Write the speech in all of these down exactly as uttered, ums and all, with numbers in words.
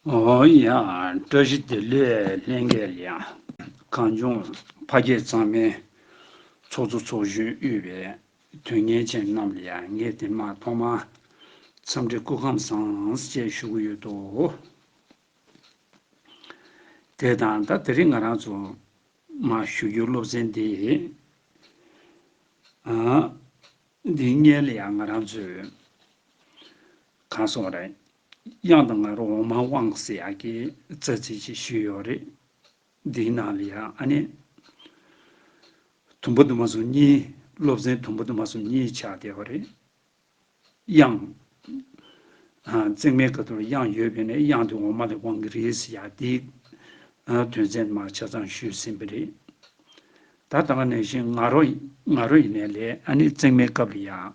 ཨོ་ཡ། བཀྲ་ཤིས་བདེ་ལེགས། ལྷན་རྒྱས་ལ་ཡང་གངས་ལྗོངས་ཕ་སྐད་གཙང་མའི་ཚོགས་གཙོ་ཚོགས་གཞོན་དབུས་པའི་དོན་གཉེར་ཅན་རྣམས་ལ་ཡང་ངས་དེ་མ་ཐོག་མ་འཚམས་འདྲི་སྐུ་ཁམས་བཟང་ཞེས་ཞུ་གི་ཡོད་དོ། དེ་དང་ད་དེ་རིང་ང་རང་ཚོ་མ་ཞུ་རྒྱུ་སློབ་ཚན་འདི་ཨ་འདི་སྔོན་ལ་ཡང་ང་རང་ཚོས་གང་སོང་རེད། དབྱངས་དང་ང་རོ་འོག་མ་དབང་ཟེར་ཡག་གི་རྩ་ཚིག་ཅིག་ཞུས་ཡོད་རེད། འདིའི་ནང་ལ་ཡང་ཨ་ནི་དུམ་བུ་དུ་མ་སོང་གཉིས། སློབ་ཚན་དུམ་བུ་དུ་མ་སོང་གཉིས་ཆགས་བསྡད་པ་རེད། དབྱངས། ཨ། བརྩེགས་མའི་སྐབས་དུ་དབྱངས་ཡོད་པས་ན་དབྱངས་དེ་འོག་མ་ལས་དབང་གི་རེད་ཟེར་ཡག་དེའི་ཨ་དོན་ཚན་མར་ཆ་ཚང་ཞུས་ཟིན་པ་རེད། ད་ད་ག་ནང་བཞིན་ང་རོ་ང་རོ་ཡིན་ནའི་ལས་ཨ་ནི་བརྩེགས་མའི་སྐབས་ལ་ཡང་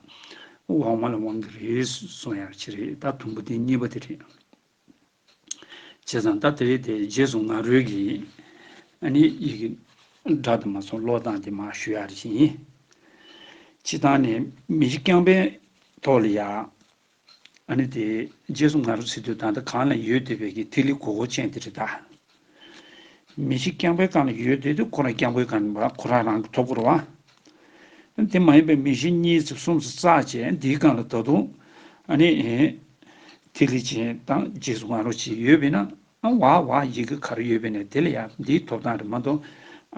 འོག་མ་ལ་དབང་གི་རེད་གསུང་ཡག་ཅིག་རེད། ད་དུམ་བུ་དེ་གཉིས་པ་དེ་རེད། བྱས་ཙང་ད་དེ་རེད་དེ། རྗེས་སུ་ང་རོའི་གི་ཨ་ནི་ཡི་གེ་སྒྲ་དུ་མ་སོང་ཀློག་སྟངས་དེ་མར་ཞུ་ཡག་རེད་ཤིང་། སྤྱིར་བཏང་ནས་མི་གཤིས་རྐྱང་པའི་ཐོག་ལ་ཡ། ཨ་ནི་དེ་རྗེས་སུ་ང་རོ་ཟེར་དུས་ད་ལྟ་གང་ལ་ཡོད་བསྡད་པའི་གི་ཐིག་ལེ་གོར་གོར་ཅན་དེ་རེད་ད། མི་གཤིས་རྐྱང་པའི་སྒང་ལ་ཡོད་བསྡད་དུས་ཁོ་རང་རྐྱང་པའི་སྒང་ལ་ཁོ་རང་རང་གི་ཐོབ་དགོས་རེད་བ། དེ་མ་ཡིན་པའི་མི་གཤིས་གཉིས་ཙམ་གསུམ་ཙམ་བཙགས་བྱས་འདིའི་སྒང་ལ་ད་དུང་ཨ་ནི་ཐིག་ལེ་ཅན་དང་རྗེས་སུ་ང་རོ་ཅིག་ཡོད་པས་ན། ཨ་བ་བ་ཡི་གེ་ག་རེ་ཡོད་པས་ན་དེ་ལ་ཡང་འདིའི་ཐོབ་ཐང་རེད་མ་གཏོགས།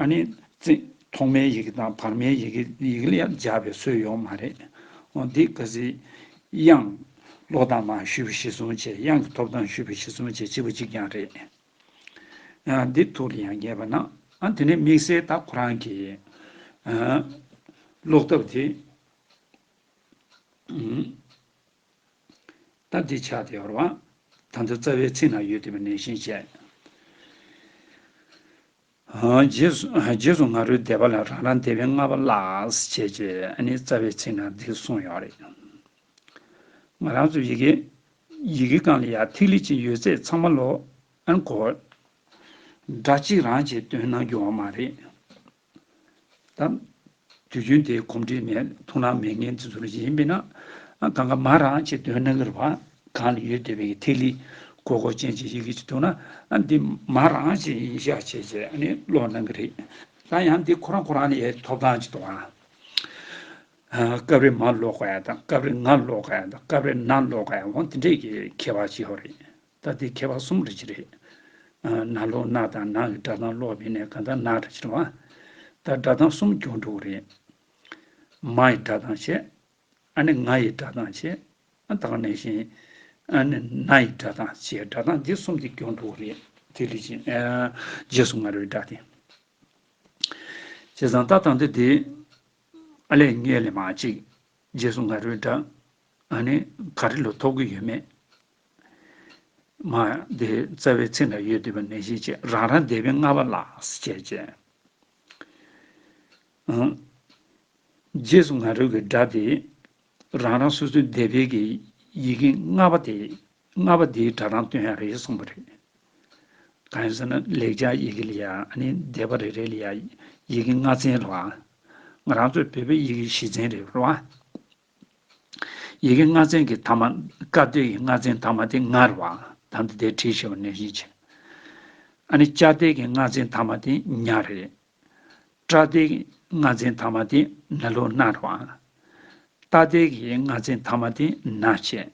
ཨ་ནི་རྩེ་ཐོག་མའི་ཡི་གེ་དང་བར་མའི་ཡི་གེ་ཡི་གེ་ལ་ཡང་སྦྱར་བའི་སྲོལ་ཡོད་མ་རེད། འོ་འདི་ག་ཚོད་དབྱངས་ཀློག་སྟངས་མར་ཞུས་པ་གཞིར་བཟུང་བྱས། དབྱངས་ཀྱི་ཐོབ་ཐང་ཞུས་པ་གཞིར་བཟུང་བྱས་གཅིག་པ་གཅིག་རྐྱང་རེད། ཨ་འདི་ཐུགས་ལ་ཡང་ངེས་པ་ན། ཨ་དེ་ནས་དམིགས་བསལ་ད་ཁོ་རང་གི་ཨ་ཀློག་ཐབས་དེ། ཨུམ། ད་འདི་ཆགས་བསྡད་ཡོད་རེད་བ། ད་ལྟ་རྩ་བའི་ཚིག་ནང་ཡོད་བསྡད་པ་ནང་བཞིན་བྱས། ཨ་རྗེས་སུ་རྗེས་སུ་ང་རོའི་སྡེ་པ་ལ་རང་རང་སྡེ་པའི་ལྔ་པ་ལ་ཞེས་བྱས་ཨ་ནི་རྩ་བའི་ཚིག་ནང་འདི་གསུངས་ཡོད་རེད། ང་རང་ཚོ་ཡི་གེ་ཡི་གེ་སྒང་ལ་ཡ་ཐིག་ལེ་ཅན་ཡོད་ཚད་ཚང་མ་ལོ་ཨ་ནི་གོ་སྒྲ་གཅིག་རང་ཅིག་འདོན་གནང་རྒྱུ་ཡོད་མ་རེད། ད་དུས་རྒྱུན་དེའི་གོམས་འདྲིས་མེད་ཐུགས་སྣང་མེད་མཁན་དེ་ཚོ་ལ་ཡིན་པས་ན། ཨ་གང་ག་མ་རང་ཅིག་འདོན་གནང་གི་རེད་བ། གང་ལ་ཡོད་བསྡད་པའི་ཐིག་ལེ་གོར་གོར་ཅན་གྱི་ཡི་གེ་ཅིག་འདུག་ན། ཨ་འདི་མ་རང་ཅིག་ཡིན་ཤག་བྱས་བྱས་ཨ་ནི་ཀློག་གནང་གི་རེད། ད་ཡང་འདི་ཁོ་རང་ཁོ་རང་ལ་ཡའི་ཐོབ་ཐང་ཅིག་འདུག་ཨ། ཨ་སྐབས་རེ་མར་ཀློག་དགོས་ཡ་དང་། སྐབས་རེ་ང་ཀློག་དགོས་ཡ་དང་། སྐབས་རེ་ན་ཀློག་དགོས་ཡ། འོ་དེ་འདྲས་ཀྱི་ཁྱད་པར་ཅིག་ཡོད་རེད། ད་དེ་ཁྱད་པར་གསུམ་རེ་ཅིག་རེད། ཨ་ན་ལོ་ན་དང་ན་གི་སྒྲ་གདངས་ཀློག་པས་ན་གང་ལྟར་ན་འདྲ་ཅིག་རེད་བ། ད་སྒྲ་གདངས་གསུམ་གྱོན་འགྲོ་གི་རེད། མ་ཡི་སྒྲ་གདངས་བྱས། ཨ་ནི་ང་ཡི་སྒྲ་གདངས་བྱས། ཨ་ད་ག་ནང་བཞིན་ཨ་ནི་ན་ཡི་སྒྲ་གདངས་བྱས། སྒྲ་གདངས་འདི་གསུམ་དེ་གྱོན་འགྲོ་གི་རེད། དེ་ལས་ཅིག་ཨ་རྗེས་སུ་ང་རོའི་སྒྲ་དེ། བྱས་ཙང་ད་ད་འདི་དེ་ཨ་ལས་ངས་ལས་མ་ཅིག་རྗེས་སུ་ང་རོའི་སྒྲ་ཨ་ནི་ག་རེ་ལ་ཐོབ་ཀྱི་ཡོད་མེད། མ་དེ་རྩ་བའི་ཚིག་ན་ཡོད་བསྡད་པ་ནང་བཞིན་བྱས། རང་རང་སྡེ་པའི་ལྔ་པ་ལ་ཞེས་བྱས། ཨང་། རྗེས་སུ་ང་རོའི་གི་སྒྲ་དེ་རང་རང་སོ་སོའི་སྡེ་པའི་གི་ཡི་གེ་ལྔ་པ་དེ་ལྔ་པ་དེའི་སྒྲ་གདངས་སྟོན་ཡ་རེད་གསུངས་པ་རེད། གང་ཡིན་ཟེར་ན་ལེགས་སྦྱར་ཡི་གེ་ལ་ཡ་ཨ་ནི་སྡེ་པ་རེ་རེ་ལ་ཡ་ཡི་གེ་ལྔ་ཚན་རེད་བ། ང་རང་ཚོའི་བོད་པའི་ཡི་གེ་བཞི་ཚན་རེད་བ། ཡི་གེ་ལྔ་ཚན་གྱི་ཐ་མ། ཀ་སྡེ་གི་ལྔ་ཚན་ཐ་མ་དེ་ང་རེད་བ། ད་འདི་དེ་བྲིས་བཞག་པ་ནང་བཞིན་བྱས། ཨ་ནི་ཅ་སྡེ་གི་ལྔ་ཚན་ཐ་མ་དེ་ཉ་རེད། ཏྲ་སྡེ་གི་ལྔ་ཚན་ཐ་མ་དེ་ན་ལོ་ན་རེད་བ། ཏ་སྡེ་གི་ལྔ་ཚན་ཐ་མ་དེ་ན་བྱས།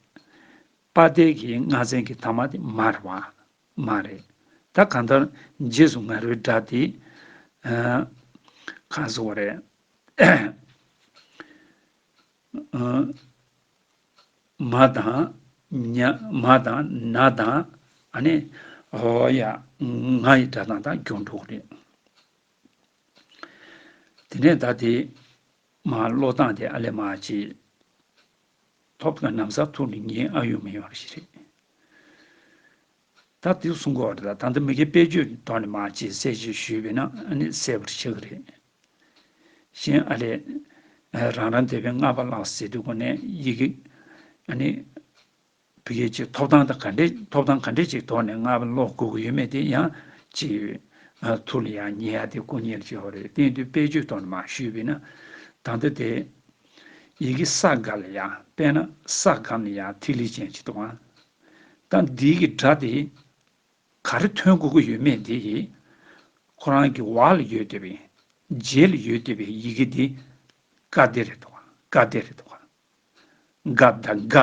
པ་སྡེ་གི་ལྔ་ཚན་གྱི་ཐ་མ་དེ་མ་རེད་བ། མ་རེད། ད་གང་ལྟར་རྗེས་སུ་ང་རོའི་སྒྲ་དེ་ཨ་གང་ཟེར་བ་རེད། ཨ་མ་དང་ཉ། མ་དང་ན་དང་ཨ་ནི་འོ་ཡ་ང་ཡི་སྒྲ་གདངས་དང་གྱོན་འགྲོ་གི་རེད། དེ་ནས་ད་དེ་མ་ཀློག་སྟངས་དེ་ཨ་ལས་མ་ཅིག་ཐོབ་ཀ་ན་བཟའ་ཐུག་ནས་ཉན་ཨ་ཡོང་མི་ཡོང་རེ་ཞིག་རེད། ད་དེ་གསུང་གི་ཡོད་རེད། ད་ད་ལྟ་མ་གི་དཔེ་བརྗོད་ཐོག་ནས་མ་ཅིག་གསལ་བཤད་ཞུས་པས་ན་ཨ་ནི་གསལ་པོར་ཆགས་ཀྱི་རེད། གཞན་ཨ་ལས་རང་རང་སྡེ་པའི་ལྔ་པ་ལ་ཟེར་དུས་གོ་ནས་ཡི་གེ་ཨ་ནི་བི་གེ་ཅིག་ཐོབ་ཐང་དང་ག་འདྲས་ཐོབ་ཐང་ག་འདྲས་ཅིག་ཐོག་ནས་ལྔ་པ་ཀློག་དགོས་ཀྱི་ཡོད་མེད་དེ་ཡང་ཅིག་ཐུགས་ལ་ཡང་ཉར་ཡ་དེ་དཀོན་གཉེར་ཅིག་ཡོད་རེད། དེ་ཡིན་དུས་དཔེ་བརྗོད་ཐོག་ནས་མ་ཞུས་པས་ན། ད་ལྟ་དེ་ཡི་གེ་ས་ག་ལ་ཡ། དཔེར་ན་ས་ག་ལ་ཡ་ཐིག་ལེ་ཅན་ཅིག་འདུག་ཨ། ད་འདིའི་གི་སྒྲ་དེ་ ག་རེ་ཐོན་དགོས་ཀྱི་ཡོད་མེད་དེ་ཡིས། ཁོ་རང་གི་འོག་ལ་ཡོད་བསྡད་པའི་རྗེས་ལ་ཡོད་བསྡད་པའི་ཡི་གེ་དེ་ཀ་སྡེ་རེད་འདུག་ཀ་སྡེ་རེད་འདུག་ག་དང་ག་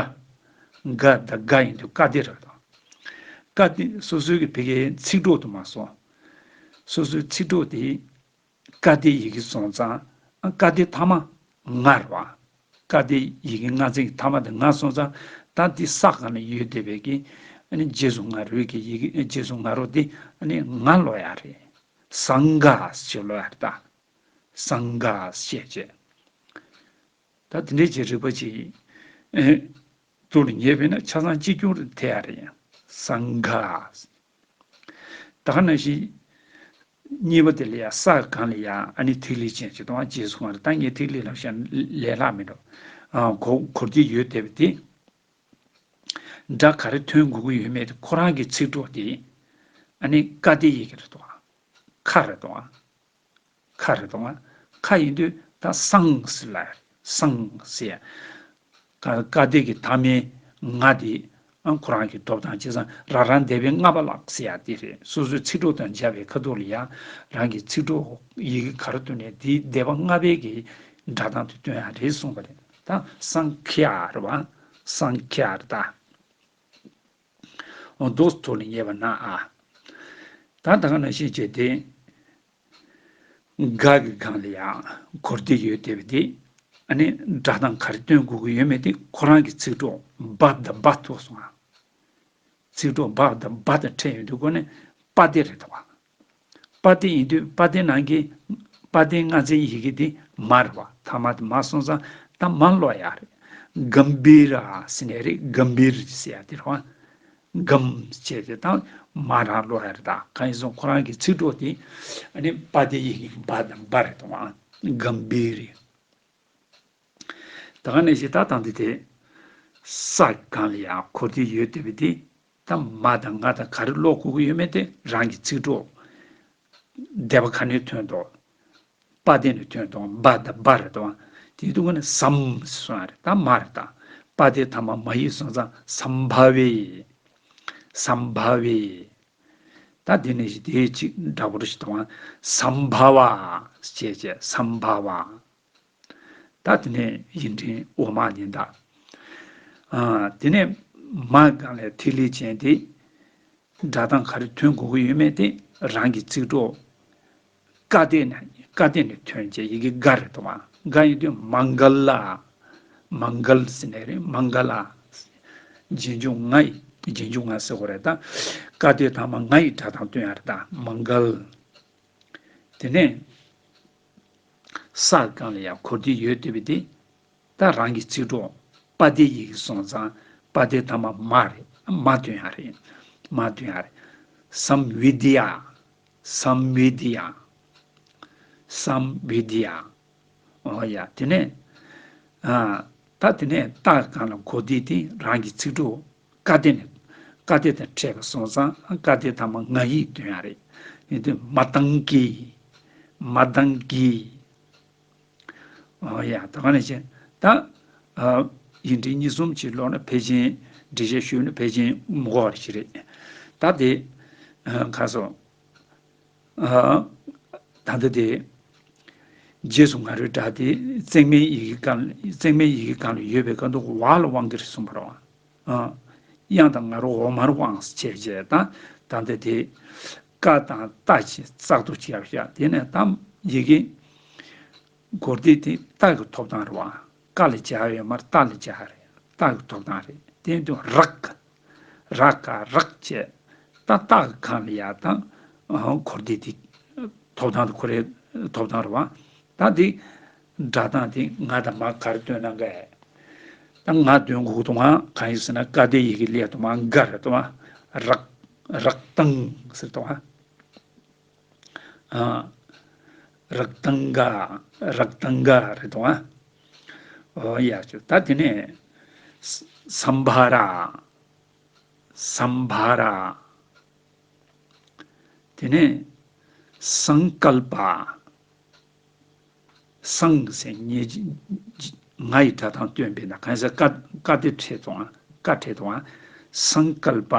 ག་དང་ག་ཡིན་དུས་ཀ་སྡེ་རེད་འདུག་ཀ་སྡེ་སོ་སོའི་གི་ཕ་གིའི་ཚིག་གྲོགས་དུ་མ་སོང་། སོ་སོའི་ཚིག་གྲོགས་དེ་ཀ་སྡེ་ཡི་གེ་སོང་ཙང་ཀ་སྡེ་ཐ་མ་ང་རེད་བ། ཀ་སྡེ་ཡི་གེ་ལྔ་ཚན་གྱི་ཐ་མ་དེ་ང་སོང་ཙང་ད་འདི་ས་ག་ནས་ཡོད་བསྡད་པའི་གི་ཨ་ནི་རྗེས་སུ་ང་རོའི་གི་ཡི་གེ་རྗེས་སུ་ང་རོ་དེ་ཨ་ནི་ང་ལོ་ཡ་རེད། སངྒ་ཞེས་ལོ་ཡ་རེད་ད། སངྒ་ཞེས་བྱས། ད་དེ་འདྲའི་ཅིག་རིག་པ་ཅིག་ཨེ་ཐུགས་ལ་ངེས་པས་ན་ཆ་ཚང་གཅིག་གྱུར་དེ་ཡ་རེད། སངྒ། ད་ག་ནང་བཞིན་གཉིས་པ་དེ་ལ་ཡ་ས་གང་ལ་ཡ་ཨ་ནི་ཐིག་ལེ་ཅན་ཅིག་དང་རྗེས་སུ་ང་རོ། ད་ངས་ཐིག་ལེ་ལབ་ཤག་ལས་སླ་མི་འགྲོ། ཨ་གོ་གོ་རྒྱུ་ཡོད་བསྡད་པ་དེ། སྒྲ་ག་རེ་ཐོན་དགོས་ཀྱི་ཡོད་མེད་དེ་ཁོ་རང་གི་ཚིག་གྲོགས་དེ་ཨ་ནི་ཀ་སྡེ་ཡི་གེ་རེད་དོ། ཁ་རེད་དོ། ཁ་རེད་དོ། ཁ་ཡིན་དུས་ད་སངས་ཟེར་ལ་སངས་ཟེར་ཡ། ཀ་ཀ་སྡེ་གི་ཐ་མའི་ང་དེ་ཨ་ཁོ་རང་གི་ཐོབ་ཐང་བྱས་ཙང་རང་རང་སྡེ་པའི་ལྔ་པ་ལགས་ཟེར་ཡ་དེ་རེད། སོ་སོའི་ཚིག་གྲོགས་དང་སྦྱར་བའི་ཁ་ཐུག་ལ་ཡ་རང་གི་ཚིག་གྲོགས་ཡི་གེ་ག་རེ་ཐོན་ནས་དེའི་སྡེ་པ་ལྔ་པའི་གི་སྒྲ་གདངས་དེ་ཐོན་ཡ་རེད་གསུངས་པ་རེད། ད་སངས་ཁ་རེད་བ། སངས་ཁ་རེད་ད། འོ་འདུག་ཐོག་ལ་ངེས་པ་ན་ཨ། ད་ད་ག་ནང་བཞིན་བྱས་ཏེ། ག་གི་སྒང་ལ་ཡང་གོ་རྒྱུ་ཡོད་བསྡད་པ་དེ། ཨ་ནི་སྒྲ་གདངས་ག་རེ་སྟོན་དགོས་ཀྱི་ཡོད་མེད་དེ་ཁོ་རང་གི་ཚིག་གྲོགས་བ་དང་བ་ཐུག་སོང་ང་། ཚིག་གྲོགས་བ་དང་བ་དང་འཕྲད་ཡོང་དུས་ཁོ་ནི་པ་སྡེ་རེད་དོ། པ་སྡེ་ཡིན་དུས་པ་སྡེ་ནང་གི་པ་སྡེ་ལྔ་ཚན་ཡི་གེ་དེ་མ་རེད་བ། ཐ་མ་དེ་མ་སོང་ཙང་ད་མ་ཀློག་ཡ་རེད། གམ་བི་ར་ཟེར་ནས་རེད། གམ་བི་ར་ཟེར་ཡ་དེ་རེད་བ། གམ་བྱས་ཏེ་ད་མ་རང་ཀློག་ཡ་རེད། ད་གང་ཡིན་སོང་ཁོ་རང་གི་ཚིག་གྲོགས་དེ་ཨ་ནི་པ་སྡེ་ཡི་གེ་བ་དང་བ་རེད་དོ། གམ་བི་ར། ད་ག་ནང་བཞིན་ད་དང་དེ་དེ་ས་གང་ལ་ཡང་གོ་རྒྱུ་ཡོད་བསྡད་པ་དེ་ད་མ་དང་ང་དང་ག་རེ་ཀློག་དགོས་ཀྱི་ཡོད་མེད་དེ་རང་གི་ཚིག་གྲོགས་སྡེ་པ་ག་ནས་ཐོན་དོ། པ་སྡེ་ནས་ཐོན་དོ། བ་དང་བ་རེད་དོ། དེ་དུས་ནི་སམ་སོང་རེད། ད་མ་རེད། ད་པ་སྡེ་ཐ་མ་མ་ཡིན་སོང་ཙང་སམ་བྷ་ཝེ། སམ་བྷ་ཝེ། ད་དེ་ནས་དེ་གཅིག་འདྲ་པོ་རེད་ཞིག་དང་། སམ་བྷ་བ་ཞེས་བྱས། སམ་བྷ་བ། ད་དེ་ནས་ཡིག་ཕྲེང་འོག་མ་ནས་ད། ཨ་དེ་ནས་མ་སྒང་ལ་ཐིག་ལེ་ཅན་དེ་སྒྲ་གདངས་ག་རེ་ཐོན་དགོས་ཀྱི་ཡོད་མེད་དེ་རང་གི་ཚིག་གྲོགས་ཀ་སྡེ་ནས་ཀ་སྡེ་ནས་ཐོན་བྱས་ཡི་གེ་ག་རེད་དོ། ག་ཡིན་དུས་མངྒ་ལ། མངྒལ་ཟེར་ནས་རེད། མངྒ་ལ། རྗེས་འཇུག་ང་ཡི་རྗེས་འཇུག་ང་ཟེར་དགོས་རེད། ད་ཀ་སྡེ་ཐ་མ་ང་ཡི་སྒྲ་གདངས་སྟོན་ཡ་རེད། ད་མངྒལ། དེ་ནས་ས་སྒང་ལ་ཡང་གོ་རྒྱུ་ཡོད་བསྡད་པ་དེ་ད་རང་གི་ཚིག་གྲོགས་པ་སྡེ་ཡི་གེ་སོང་ཙང་པ་སྡེ་ཐ་མ་མ་རེད། མ་སྟོན་ཡ་རེད། མ་སྟོན་ཡ་རེད། སམ་བི་དི་ཡ། སམ་བི་དི་ཡ། སམ་བི་དི་ཡ། འོ་ཡ། དེ་ནས་ཨ་ད་དེ་ནས་ཏ་སྒང་ལ་གོ་རྒྱུ་དེ་རང་གི་ཚིག་གྲོགས་ཀ་སྡེ་ནས་ཀ་སྡེ་དང་འཕྲད་པ་སོང་ཙང་ཀ་སྡེ་ཐ་མ་ང་ཡིག་སྟོན་ཡ་རེད། ཡིན་དུས་མ་ཏང་གི། མ་ཏང་གི། འོ་ཡ། ད་ག་ནང་བཞིན་ད་ཨ་ཡིག་ཕྲེང་གཉིས་གསུམ་ཅིག་ཀློག་ན་ཕལ་ཆེར་འགྲེལ་བཤད་ཞུས་ན་ཕལ་ཆེར་མི་གོ་བ་ཞིག་རེད། ད་དེ་ཨ་ག་སོ། ཨ་ད་ལྟ་དེ་རྗེས་སུ་ང་རོའི་སྒྲ་དེ་བརྩེགས་མའི་ཡི་གེ་སྒང་བརྩེགས་མའི་ཡི་གེ་སྒང་ལ་ཡོད་པའི་ཁ་དོག་བ་ལ་དབང་གི་རེད་གསུངས་པ་རེད་བ། ཨ་དབྱངས་དང་ང་རོ་འོག་མར་དབང་བྱས་བྱས་ད་ད་ལྟ་དེ་ཀ་དང་ཏ་ཅིག་བཙག་འཐུ་བྱས་བཞག་དེ་ནས་ད་ཡི་གེ་གོ་རྒྱུ་དེ་ཏ་གི་ཐོབ་ཐང་རེད་བ། ཀ་ལ་སྦྱར་ཡོད་མ་རེད། ཏ་ལ་སྦྱར་རེད། ཏ་གི་ཐོབ་ཐང་རེད། དེ་དུས་རག་ར་ཀ་རག་བྱས། ད་ཏ་གི་སྒང་ལ་ཡ་ད་གོ་རྒྱུ་དེ་ཐོབ་ཐང་དེ་ཁོ་རའི་ཐོབ་ཐང་རེད་བ། ད་དེ་སྒྲ་གདངས་དེ་ང་དང་མ་ག་རེ་སྟོན་ན་འགའ། ད་ང་སྟོན་དགོས་འདུག་ང་གང་ཡིན་ཟེར་ན་ཀ་སྡེ་ཡི་གེ་ལས་དུ་མ་འགའ་རེད་དུ་མ། རག་རག་ཏང་ཟེར་དུ་མ། ཨ། རག་ཏང་ག། རག་ཏང་ག་རེད་དོ། ཨ། འོ་ཡ་ཅོ། ད་དེ་ནས་ས་སམ་བྷ་ར། སམ་བྷ་ར། དེ་ནས་སངས་ཀལ་པ། སངས་ཟེར་ཉེ་ང་ཡི་སྒྲ་གདངས་སྟོན་པས་ན་གང་ཟེར་ཀ་ཀ་སྡེ་འཕྲད་དོ། ཀ་འཕྲད་དོ། སངས་ཀལ་པ།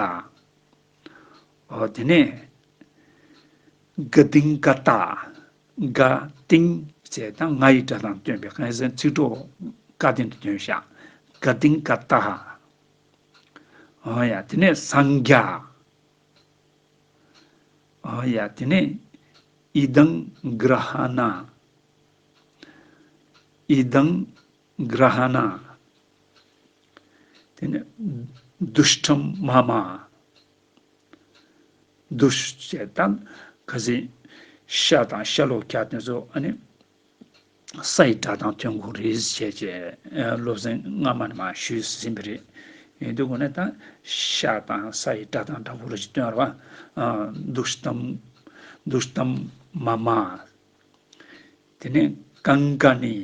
ཨོ་དེ་ནས་ག་ཏིང་ཀ་ཏ། ག་ཏིང་ཟེར་ད་ང་ཡི་སྒྲ་དང་བསྟུན་པའི་གང་ཟེར་ཚིག་གྲོགས་ཀ་ཏིང་དུ་བསྟུན་བཞག་ག་ཏིང་ཀ་ཏ། ཨོ་ཡ་དེ་ནས་སངས་རྒྱས། ཨོ་ཡ་དེ་ནས་ཨི་དང་གྲ་ཧ་ན། ཨི་དང་གྲ་ཧ་ན། དེ་ནས་དུཥྚ་མ་མ། དུཥ་ཞེས་དང་ཁ་སང་ཤ་དང་ཤ་ལོག་རྒྱག་དེ་ཚོ་ཨ་ནི་ས་ཡི་སྒྲ་དང་མཐུན་དགོས་རེད་ཅེས་བྱས་སློབ་ཚན་སྔ་མ་ནས་མར་ཞུས་ཟིན་པ་རེད། ཡིན་དུས་ཀུན་ནས་ད་ཤ་དང་ས་ཡི་སྒྲ་དང་སྒྲ་གོ་རེ་ཞིག་སྟོན་ར་བ། དུཥྚ་དུཥྚ་མ་མ། དེ་ནས་ཀང་ཀ་ནི།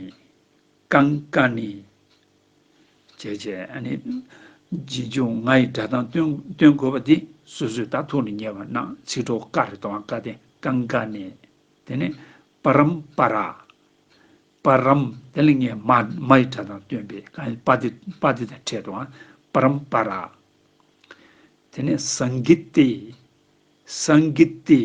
ཀང་ཀ་ནི། བྱས་བྱས་ཨ་ནི་རྗེས་འཇུག་ང་ཡི་སྒྲ་དང་བསྟུན་བསྟུན་དགོས་པ་འདི་སོ་སོས་ད་ཐུགས་ལ་ངེས་པ་གནང་། ཚིག་གྲོགས་ཀ་རེད་དོ། ཀ་དེ་ཀང་ཀ་ནི། དེ་ནས་པ་རམ་པ་ར། པ་རམ་དེ་ལ་ངས་མ་མ་ཡི་སྒྲ་དང་བསྟུན་པའི་གང་པ་དེ་པ་དེ་དང་འཕྲད་དོ། པ་རམ་པ་ར། དེ་ནས་སངྒི་ཏི། སངྒི་ཏི།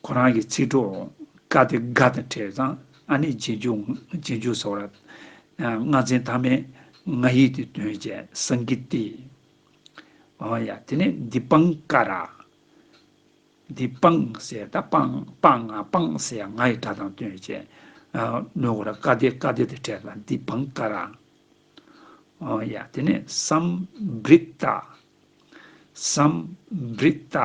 ཁོ་རང་གི་ཚིག་གྲོགས་ཀ་དེ་ག་དང་འཕྲད་ཙང་ཨ་ནི་རྗེས་འཇུག་རྗེས་འཇུག་ཟེར་བ་ལྔ་ཚན་མཐའ་མའི་ང་ཡིག་དེ་འདོན་བྱས་སངྒི་ཏི། ཨོ་ཡ་དེ་ནས་དི་པང་ཀ་ར། དི་པང་ཟེར་ད་པང་པང་ང་པང་ཟེར་ང་ཡི་སྒྲ་དང་བསྟུན་བྱས་ནོ་གོ་ར་ཀ་དེ་ཀ་དེ་དེ་འཕྲད་ཙང་དི་པང་ཀ་ར། ཨོ་ཡ་དེ་ནས་སམ་བྲི་ཏ། སམ་བྲི་ཏ།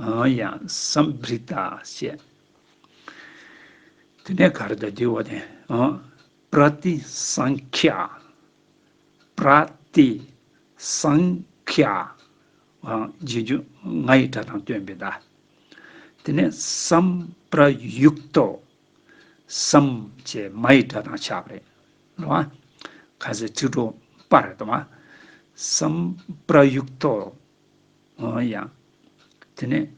ཨོ་ཡ་སམ་བྲི་ཏ་ཞེས། དེ་ནས་ག་རེ་ད་དེ་བ་དེ། པྲ་ཏི་སང་ཁྱ། པྲ་ཏི་སང་ཁྱ། རྗེས་འཇུག་ང་ཡི་སྒྲ་དང་བསྟུན་པའི་ད། དེ་ནས་སམ་པྲ་ཡུག་ཏོ། སམ་ཅེས་མ་ཡི་སྒྲ་དང་ཆགས་པ་རེད། རེད་བ། ཁ་སང་ཚིག་གྲོགས་པ་རེད་དོ། སམ་པྲ་ཡུག་ཏོ། ཨོ་ཡ། དེ་ནས་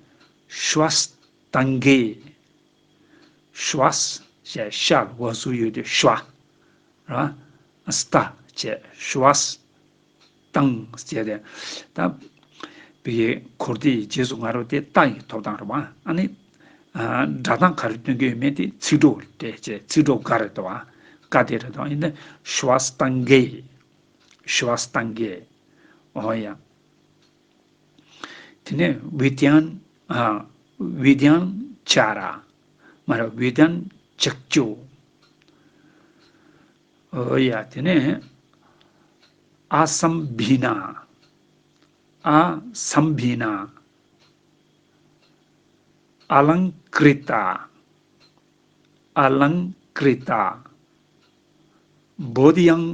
ཤྭ་སྟང་གེ། ཤྭ་ཞེས་ཤ་ལ་བ་སུ་ཡོད་དེ་ཤྭ། ར། སྟ་ཅེས་ཤྭ་སྟང་ཅེས་དེ། ད་བི་ཡི་གོ་བདེའི་རྗེས་སུ་ང་རོ་དེ་ཏ་ཡི་ཐོབ་ཐང་རེད་བ། ཨ་ནི་སྒྲ་གདངས་ག་རེ་སྟོན་གྱི་ཡོད་མེད་དེ་ཚིག་གྲོགས་རེད་ཅེས་ཚིག་གྲོགས་ག་རེད་དོ། ཀ་དེ་རེད་དོ། ཡིན་ན་ཤྭ་སྟང་གེ། ཤྭ་སྟང་གེ། ཨོ་ཡ། དེ་ནས་བི་དྱང་ཨ། བི་དྱང་ཅཱ་ར། མ་ར་བི་དྱང་ཅག་ཅུ། ཨོ་ཡ་དེ་ནས་ཨ་སམ་བི་ན། ཨ་སམ་བི་ན། ཨ་ལང་ཀྲི་ཏ། ཨ་ལང་ཀྲི་ཏ། བོ་དྷི་ཡང་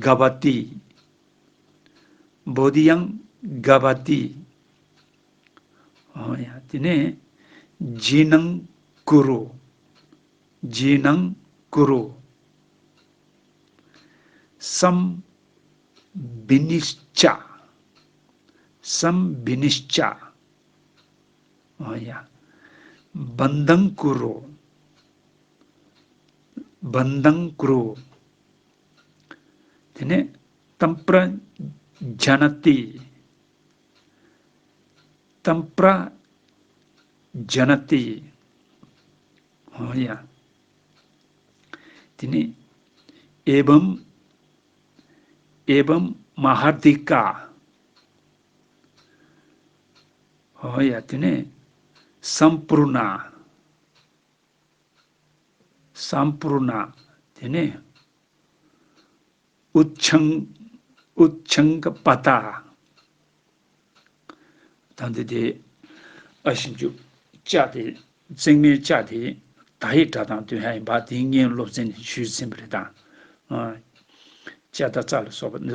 ག་བ་ཏི། བོ་དྷི་ཡང་ག་བ་ཏི། ཨོ་ཡ་དེ་ནས་ཇི་ནང་ཀུ་རུ། ཇི་ནང་ཀུ་རུ། སམ་བི་ནི་ཤ་ཅ། སམ་བི་ནི་ཤ་ཅ། ཨོ་ཡ། བན་དང་ཀུ་རུ། བན་དང་ཀུ་རུ། དེ་ནས་ཏམ་པྲ་ཇ་ན་ཏི། ཏམ་པྲ་ཇ་ན་ཏི། ཨོ་ཡ། དེ་ནས་ཨེ་བམ་ཨེ་བམ་མ་ཧར་དི་ཀ། ཨོ་ཡ། དེ་ནས་སམ་པུར་ན། སམ་པུར་ན། དེ་ནས་ཨུ་ཆང་ཨུ་ཆང་ག་པ་ཏ། ད་འདི་དེ་ཨ་ཞིབ་འཇུག་བཅའ་དེ་བརྩེགས་མའི་བཅའ་དེ་ད་ཡི་སྒྲ་དང་བསྟུན་ཡ་ཡིན་པ་དེ་སྔོན་སློབ་ཚན་ནས་ཞུས་ཟིན་པ་རེད་ད། ཨ། ཅ་ད་ཙ་ལ་སོགས་པ་འདི་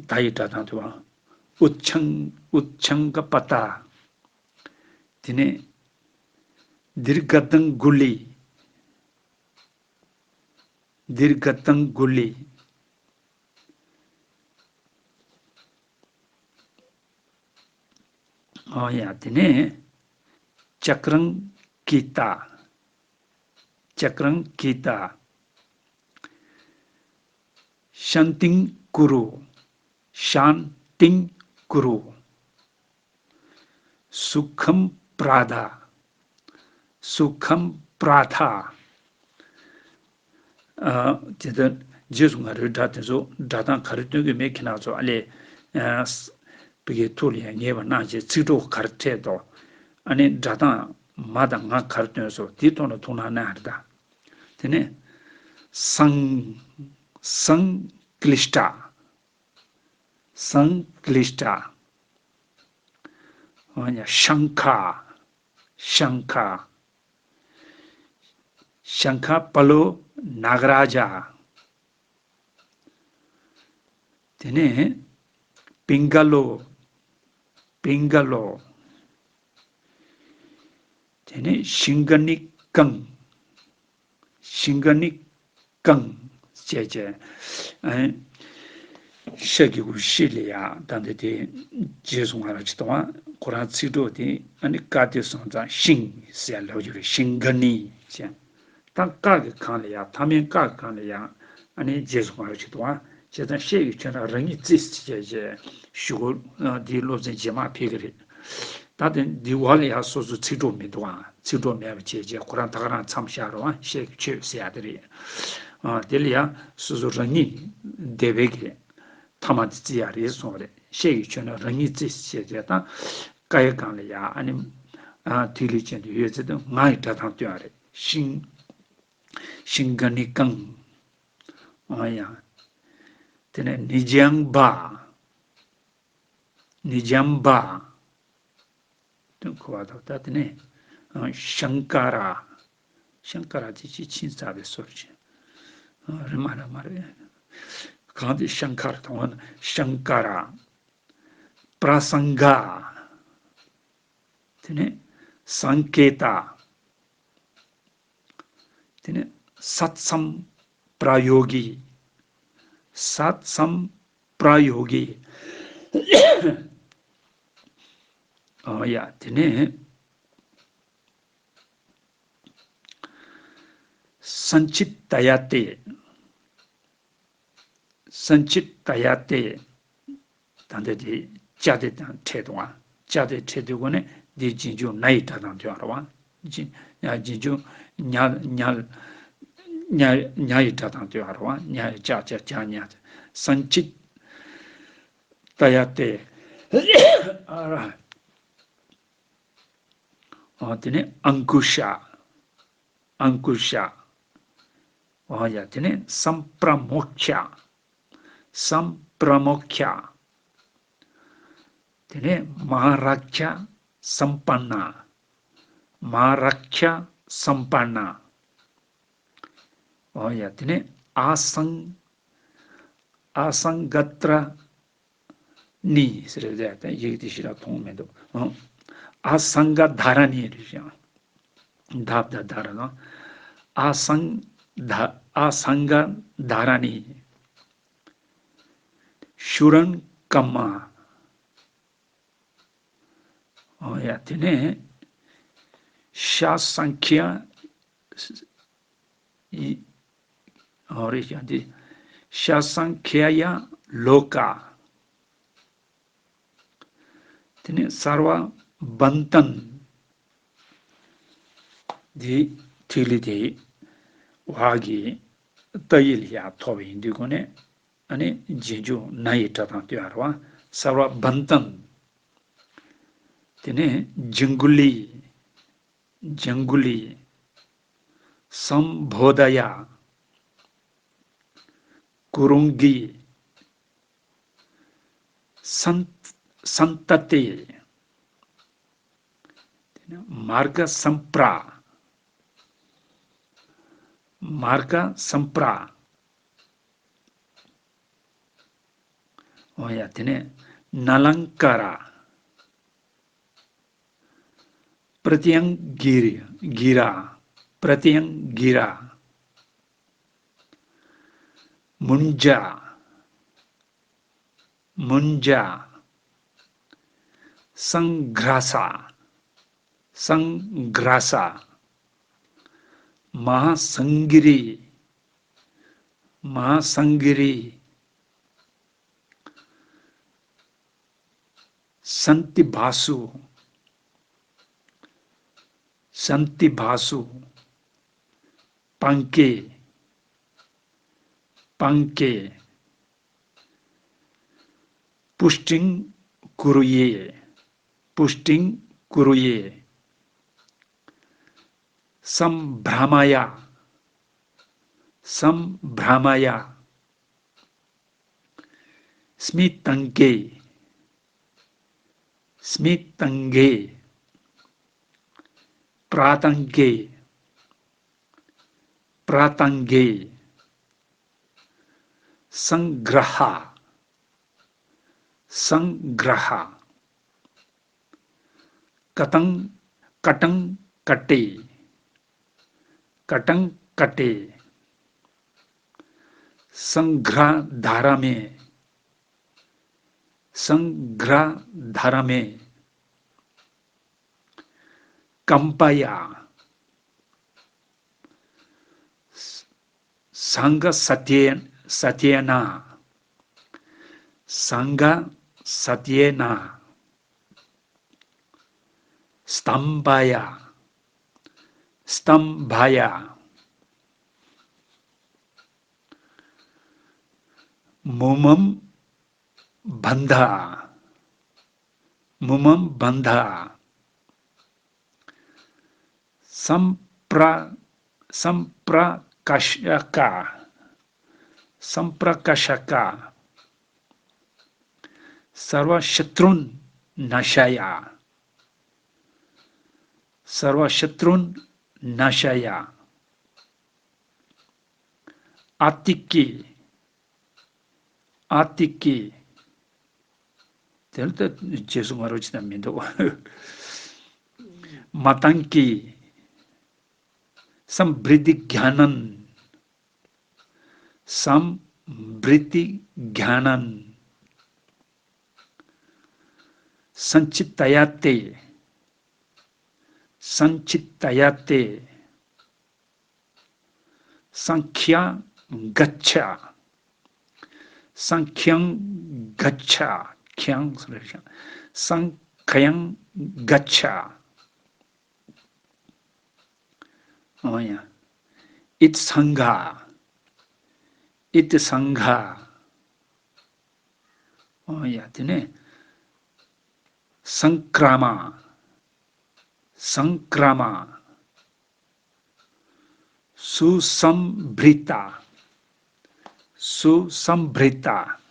ད་ཡི་སྒྲ་དང་བསྟུན་པ། ཨུ་ཆང་ཨུ་ཆང་ག་པ་ཏ། དེ་ནས་དིར་ག་དང་གུ་ལི། དིར་ག་དང་གུ་ལི། ཨོ་ཡ། དེ་ནས་ཅཀ་རང་ཀི་ཏ། ཅཀ་རང་ཀི་ཏ། ཤན་ཏིང་ཀུ་རུ། ཤཱནྟིང་ཀུ་རུ། སུ་ཁཾ་པྲ་དྷ། སུ་ཁཾ་པྲ་དྷ། ཨ། དེ་ལྟར་རྗེས་སུ་ང་རོའི་སྒྲ་དེ་ཚོ་སྒྲ་གདངས་ག་རེ་སྟོན་གྱི་མེད་ཁྱེད་རང་ཚོ་ཨ་ལས། ཨ། བི་གའི་ཐུགས་ལ་ཡང་ངེས་པ་གནང་བྱས་ཚིག་གྲོགས་ག་རེ་འཕྲད་དོ། ཨ་ནི་སྒྲ་གདངས་མ་དང་ང་ག་རེ་སྟོན་སོ་དེའི་ཐོག་ལ་ཐུགས་སྣང་གནང་ཡ་རེད་ད། དེ་ནས་སང་། སང་ཀླིཥྞ། སང་ཀླིཥྞ། འོ་ཡ། ཤང་ཁ། ཤང་ཁ། ཤང་ཁ་པ་ལོ་ནཱ་ག་རཱ་ཛ། དེ་ནས་པིང་ག་ལོ། པིང་ག་ལོ། དེ་ནས་ཤིང་ག་ནི་ཀང་། ཤིང་ག་ནི་ཀང་བྱས་བྱས། ཨ། ཤ་གི་གུ་ཤི་ལ་ཡ་ད་འདི་དེ་རྗེས་སུ་ང་རང་ཅི་ཏོང་ཁོ་རང་ཚིག་གྲོགས་དེ་ཨ་ནི་ཀ་དེ་སོང་ཙང་ཤིང་ཟེར་ལབ་རྒྱུ་རེད། ཤིང་ག་ནི་བྱས། ད་ཀ་གི་སྒང་ལ་ཡ་མཐའ་མའི་ཀ་གི་སྒང་ལ་ཡ་ཨ་ནི་རྗེས་སུ་ང་རང་ཅི་ཏོང་བྱས་ཙང་ཤད་ཀྱི་ཆོད་ན་རང་ཉིད་རྩིས་བྱས་བྱས་ཞུ་གོ། འདིའི་སློབ་ཚན་རྗེས་མ་ཕེབས་ཀྱི་རེད། ད་དེ་འདི་བ་ལ་ཡང་སོ་སོ་ཚིག་གྲོགས་མི་འདུག་ཨང་། ཚིག་གྲོགས་མེད་པ་བྱས་རྗེས་ཁོ་རང་ད་ག་རང་མཚམས་བཞག་རོགས་ཨང་། ཤད་ཀྱི་ཆོད་ཟེར་ཡ་དེ་རེད། ཨ། དེ་ལ་ཡང་སོ་སོ་རང་ཉིད་སྡེ་པའི་གི་མཐའ་མ་དེ་བརྩི་ཡ་རེད་གསུངས་པ་རེད། ཤད་ཀྱི་ཆོད་ན་རང་ཉིད་རྩིས་བྱས་རྗེས་དང་། ཀ་ཡི་སྒང་ལ་ཡང་ཨ་ནི། ཨ། ཐིག་ལེ་ཅན་དུ་ཡོད་ཚད་དུ་ང་ཡི་སྒྲ་གདངས་སྟོན་ཡ་རེད། ཤིང་། ཤིང་ག་ནི་ཀང་། ཨ་ཡ། དེ་ནས་ནི་ཇང་བ། ནི་ཇམ་བ། དེ་གོ་བ་དང་ད་དེ་ནས་ཤང་ཀ་ར། ཤང་ཀ་ར་དེ་ཅི་ཕྱིན་ཚར་བའི་སོར་ཆེན། རེད་མ་རེད་མ་རེད། གང་དེ་ཤང་ཀ་ར་དང་ཤང་ཀ་ར། པྲ་སང་ག། དེ་ནས་སང་ཀེ་ཏ། དེ་ནས་སད་སམ་པྲ་ཡོ་གི། སད་སམ་པྲ་ཡོ་གི། ཨོ་ཡ། དེ་ནས་སན་ཆིད་ཏ་ཡ་ཏེ། སན་ཆིད་ཏ་ཡ་ཏེ། ད་འདི་དེ་ཅ་དེ་དང་འཕྲད་འདུག་ཨ། ཅ་དེ་འཕྲད་དུས་གོ་ནས་འདི་རྗེས་འཇུག་ན་ཡི་སྒྲ་གདངས་སྟོན་པ་རེད་བ། རྗེས་རྗེས་འཇུག་ཉ་ཉ་ཉ་ཉ་ཡི་སྒྲ་གདངས་སྟོན་པ་རེད་བ། ཉ་ཡི་ཅ་ཅ་ཅ་ཉ། སན་ཆིད་ཏ་ཡ་ཏེ། ཨ་ར། ཨོ་དེ་ནས་ཨང་ཀུ་ཤ། ཨང་ཀུ་ཤ། ཨོ་ཡ། དེ་ནས་སམ་པྲ་མོ་ཁྱ། སམ་པྲ་མོ་ཁྱ། དེ་ནས་མ་ར་ཁྱ་སམ་པ་ན། མ་ར་ཁྱ་སམ་པ་ན། ཨོ་ཡ། དེ་ནས་ཨ་སང་། ཨ་སང་ག་ཏྲ་ནི་ཟེར་རེད་དེ་ཡིག་དེ་ཞིག་ལ་མཐོང་མི་འདུག་ཨ་སང་ག་དྷ་ར་ནི་རེད་ཤག་ད་བ་ད་དྷ་ར་ན། ཨ་སང་ད་ཨ་སང་ག་དྷ་ར་ནི། ཤུ་རན་ཀ་མ། ཨོ་ཡ། དེ་ནས་ཤ་སང་ཁྱ་ཡ། ཨོ་རེད་ཤག་འདི། ཤ་སང་ཁྱ་ཡ་ལོ་ཀ། དེ་ནས་སརྦ་བན་ཏན། འདི་ཐིག་ལེ་དེ་བ་གི་ཏ་ཡི་ལ་ཡ་ཐོགས་པ་ཡིན་དུས་གོ་ནས། ཨ་ནི་རྗེས་འཇུག་ན་ཡི་སྒྲ་གདངས་སྟོན་པ་རེད་བ། སརྦ་བན་ཏན། དེ་ནས་ཇང་གུ་ལི། ཇང་གུ་ལི། སམ་བྷོ་དྷ་ཡ། ཀུ་རུང་གི། སན་སན་ཏ་ཏེ། དེ་ནས་མར་ག་སམ་པྲ། མར་ག་སམ་པྲ། ཨོ་ཡ། དེ་ནས་ན་ལང་ཀ་ར། པྲ་ཏྱང་གི་ར། གི་ར། པྲ་ཏྱང་གི་ར། མུན་ཇ། མུན་ཇ། སང་གྷྲ་ས། སང་གྷྲ་ས། མ་ཧཱ་སང་གི་རི། མ་ཧཱ་སང་གི་རི། सन्ति भासु। सन्ति भासु। पङ्के। पङ्के। पुष्टिं कुरुये। पुष्टिं कुरुये। सम्भ्रामाय। सम्भ्रामाय। स्मितङ्के। स्मितङ्गे। प्रातङ्के। प्रातङ्गे। सङ्ग्रह। सङ्ग्रह। कटं। कटं कटे। कटं कटे। सङ्घ्राधरमे। सङ्घ्राधरमे। कम्पाय। सङ्घसत्येन। सत्येन। सङ्घसत्येन। स्तम्भाय। स्तम्भाय। मुमं बन्ध। मुमं बन्ध। सम्प्र। सम्प्रकषक। सम्प्रकषक। सर्वशत्रुन् नाशय। सर्वशत्रुन् नाशय। आतिके। आतिके། དེ་ལ་ད་རྗེས་སུ་ང་རོ་ཅི་ད་མི་འདུག་མ་ཏང་ཀི། སམ་བྲི་ཏི་གྱ་ནན། སམ་བྲི་ཏི་གྱ་ནན། སན་ཅི་ཏ་ཡ་ཏེ། སན་ཅི་ཏ་ཡ་ཏེ། སང་ཁྱང་ག་ཆ། སང་ཁྱང་ག་ཆ། ཁྱང་ཟེར་རེད་ཤག་སང་ཁྱང་ག་ཆ། ཨོ་ཡ། ཨིད་སང་ག། ཨིད་སང་ག། ཨོ་ཡ། དེ་ནས་སང་ཀྲ་མ། སང་ཀྲ་མ། སུ་སམ་བྲི་ཏ། སུ་སམ་བྲི་ཏ།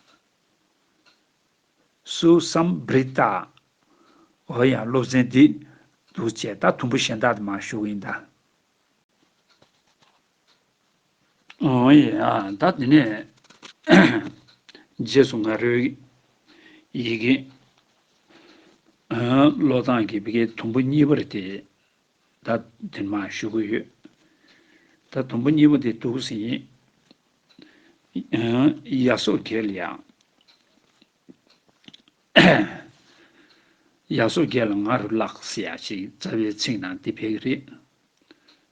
སུ་སམ་བྲི་ཏ། ཨོ་ཡ། སློབ་ཚན་འདི་འདུག་བྱས། ད་དུམ་བུ་གཞན་དག་དེ་མར་ཞུ་གི་ཡིན་ད། ཨོ་ཡ། ད་དེ་ནས་རྗེས་སུ་ང་རོའི་ཡི་གེ་ཀློག་སྟངས་ཀྱི་བི་གའི་དུམ་བུ་གཉིས་པ་རེད་དེ། ད་དེ་མར་ཞུ་གི་ཡོད། ད་དུམ་བུ་གཉིས་པ་དེ་འདུག་ཟིན། ཡ་སོགས་རྒྱལ་ཡང་། ཡ་སོགས་རྒྱལ་ལ་ང་རུ་ལགས་ཟེར་ཡ་ཞིག་རྩ་བའི་ཚིག་ནང་འདི་ཕེབས་ཀྱི་རེད།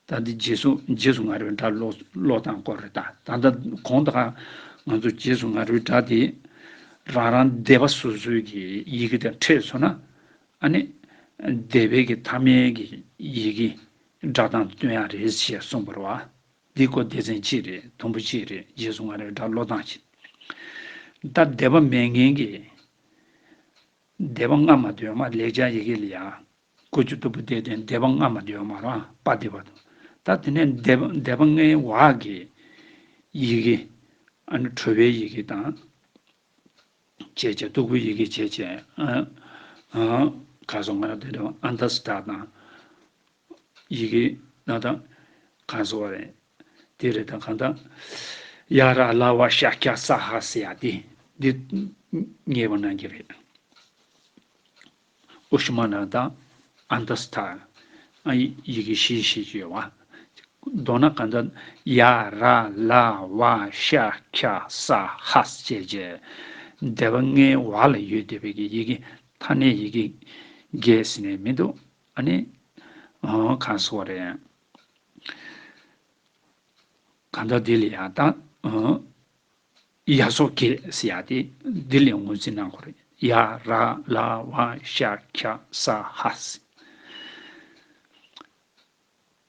ད་འདི་རྗེས་སུ་རྗེས་སུ་ང་རོའི་སྒྲ་ཀློག་ཀློག་སྟངས་སྐོར་རེད་ད། ད་ལྟ་གོང་དུ་ང་ཚོ་རྗེས་སུ་ང་རོའི་སྒྲ་དེ་རང་རང་སྡེ་པ་སོ་སོའི་གི་ཡི་གེ་དང་འཕྲད་སོང་ན། ཨ་ནི་སྡེ་པའི་གི་མཐའ་མའི་གི་ཡི་གེ་སྒྲ་གདངས་སྟོན་ཡ་རེད་ཅེས་གསུངས་པ་རེད་བ། འདི་ཀོ་སྡེ་ཚན་གཅིག་རེད། དུམ་བུ་གཅིག་རེད། རྗེས་སུ་ང་རོའི་སྒྲ་ཀློག་སྟངས་ཀྱི། ད་སྡེ་པ་མེད་མཁན་གྱི། སྡེ་པ་སྔ་མ་དུ་ཡོད་མ། ལེགས་སྦྱར་ཡི་གེ་ལ་ཡ། ཀུ་ཅུ་ཏུ་པུ་ཏའི་སྟེང་སྡེ་པ་སྔ་མ་དུ་ཡོད་མ་རེད་བ། པ་སྡེ་པ་དང་། ད་དེ་ནས་སྡེ་པ་སྡེ་པ་ལྔའི་བར་གྱི་ཡི་གེ། ཨ་ནི་དྲོ་པའི་ཡི་གེ་དང་། བྱས་བྱས་སྟུག་པོའི་ཡི་གེ་བྱས་བྱས། ཨ་ཨ་ག་སོང་ང་དེ་རེད་བ། ཨན་ད་སི་ཏ་དང་། ཡི་གེ་ན་ད་གང་སོ་བ་རེད། དེ་རེད་ད། གང་ད་ཡ་ར་ལ་བ་ཤ་ཁྱ་ས་ཧ་ཟེར་ཡ་དེ་འདི་ངེས་པ་གནང་གི་རེད། ཨུ་ཤུ་མ་ན་ད་ཨན་ད་སི་ཐ། ཨ་ཡི་ཡི་གེ་བཞི་བཞི་ཅིག་ཡོད་བ། མདོར་ན་གང་ད་ཡ་ར་ལ་བ་ཤ་ཁྱ་ས་ཧ་ཟེར་བྱས་སྡེ་པ་ལྔའི་བར་ལ་ཡོད་བསྡད་པའི་གི་ཡི་གེ། ཐ་སྙད་ཡི་གེ་བརྒྱད་ཟེར་ནས་མི་འདུག་ཨ་ནི། ཨོ་གང་སོ་རེད། གང་ལྟར་འདི་ལ་ཡང་ད་ཨོ་ཡ་སོགས་བརྒྱད་ཟེར་ཡ་དེ་འདི་ལ་ངོས་འཛིན་གནང་དགོས་རེད། ཡ་ར་ལ་བ་ཤ་ཁྱ་ས་ཧ་ཟེར།